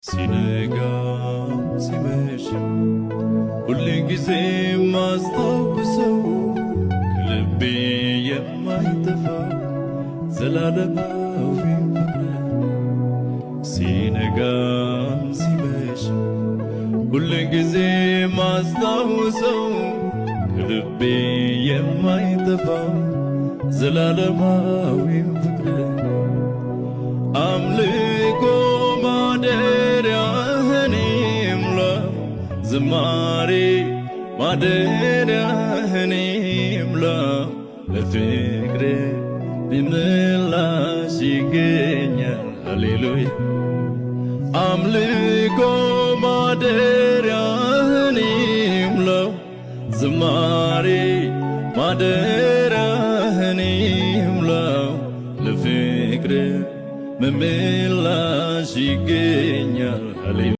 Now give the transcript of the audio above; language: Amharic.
ሲነጋ ሲመሽም ሁል ጊዜ ማስታውሰው ከልቤ የማይጠፋው ዘላለማዊ ፍቅር። ሲነጋም ሲመሽም ሁል ጊዜ ማስታውሰው ከልቤ የማይጠፋው ዘላለማዊ ፍቅር። አምልኮ ማደሪያህን ይሙላ፣ ዝማሬ ማደሪያህን ይሙላ፣ ለፍቅር ምላሽ ይገኛል። ሃሌሉያ። አምልኮ ማደሪያህን ይሙላ፣ ዝማሬ ማደሪያህን ይሙላው፣ ለፍቅር ምላሽ ይገኛል።